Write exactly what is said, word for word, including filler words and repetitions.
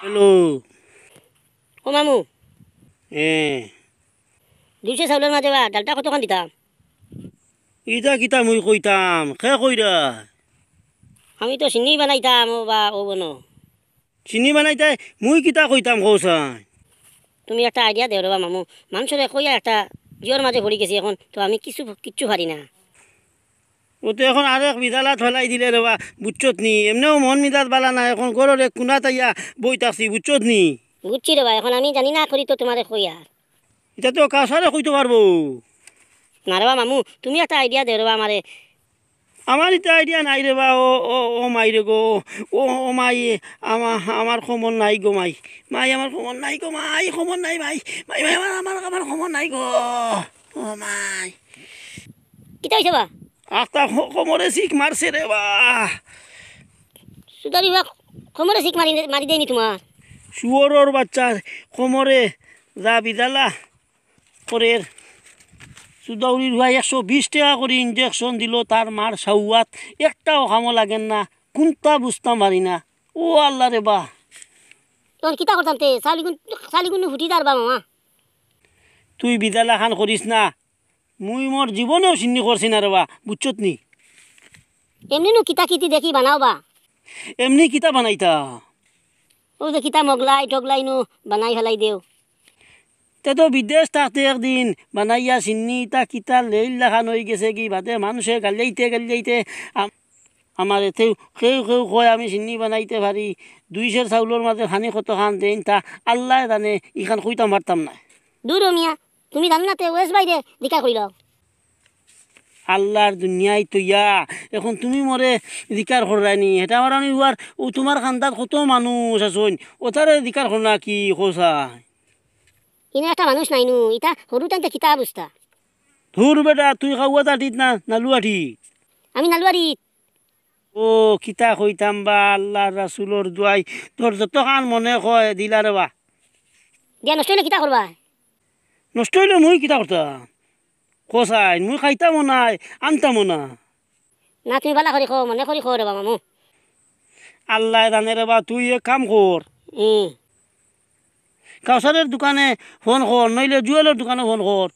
হ্যালো। ও মামু। এ। দুইশো চাউলর মাঝে বা ডালটা কতখান দিতাম? ইটা কিতা মুই কইতাম, কে কইরা? আমি তো চিনি বানাইতাম, ও বা, ও বনো। চিনি বানাইতায় মুই কিতা কইতাম কওছাইন? তুমি একটা আইডিয়া দেও রে বা মামু, মানষরে কইয়া একটা জিওর মাঝে পড়ি গেছি, এখন তো আমি কিছু, কিচ্ছু পারি না। ও তো এখন আরেক বিদালাত ফালাই দিলে রে বা, বুঝছত নি? এমনেও মন মিজাজ বালা না, এখন ঘরর এক কুনাত আইয়া বই থাকছি, বুঝছত নি? বুঝছি রে বা, এখন আমি জানি না করি তো তোমারে কই আর। ইটা তো কাউসারে কইতো পারবো। না রে বা মামু, তুমি একটা আইডিয়া দেও রে বা আমারে। আমার ইতা আইডিয়া নাই রে বা, ও, ও, ও মাই রে গো, ও, ও মাই, আমা-, আমার কমর নাই গো মাই, মাই আমার কমর নাই গো মাই, কমর নাই মাই, মাই, মাই আমার, আমার, আমার কমর নাই গো, ও মাই। কিতা অইছে বা? আস্তা ক-, কমরে চিক মারছে রে বা। সুদারি বা, কমরে চিক মারি, মারি দেয়নি তোমার? শুয়োরর বাচ্চার কমরে যা বিদালা করের। সুদাউরির ভাই একশো বিশ টেকা করি ইঞ্জেকশন দিল তার মার সাউয়াত, একটাও কামো লাগের না, কুনটা বুঝতাম পারি না। ও আল্লাহ রে বা। তখন কিতা করতাম তে? চাউলিগুন, চাউলিগুন ফুটি দার বা মামা। তুই বিদালা খান করিস না, মুই মোর জীবনেও সিন্নি করছি না রে বা, বুঝছত নি? এমনি নু কিতা কিতি দেখি বানাও বা। এমনি কিতা বানাইতা? ও যে কিতা মগলাই টগলাই নু বানাই ফালাই দেও। তে তো বিদেশ থাকতে একদিন বানাইয়া সিন্নি ইতা কিতা লেইল লাখান অই গেছে কি বাদে মানষে গালিয়াইতে গালিয়াইতে আম-, আমার এতেও কেউ কেউ কয় আমি সিন্নি বানাইতে পারি, দুই সের চাউলর মাঝে পানি কতখান দেইন তা আল্লায় জানে, ইখান কইতাম পারতাম না। দূর ও মিয়া, তুমি জানো না তে ওয়েস বাইরে দিকা কইলাও। আল্লাহর দুনিয়ায় তইয়া এখন তুমি মোরে জিকার কররায়নি, হেটা আমার আমি উয়ার ও তোমার খান্দাত কত মানুষ আছইন, ওতারে জিকার করো না কি কওছাইন? ইনো একটা মানুষ নাইনু, ইতা হুরুতাইন্তে কিতা বুঝতা? ধুর বেটা, তুই কাউয়া আটিত না নালুয়াটিত? আমি নালুয়াটিত। ও, কিতা কইতাম বা, আল্লাহর রাসুলর দোয়াই, তোর যতখান মনে কয় দিলা রে বা। দিয়া নষ্ট অইলে কিতা করবা? নষ্ট অইলে মুই কিতা করতাম? কওছাইন, মুই খাইতামও নায়, আনতামও না। না, তুমি বালা করি কও, মনে করি কও রে বা মামু। আল্লায় জানে রে বা, তুই এক কাম কর। হুম। কাউসারর দোকানে ফোন কর, নইলে জুয়েলর দোকানে ফোন কর।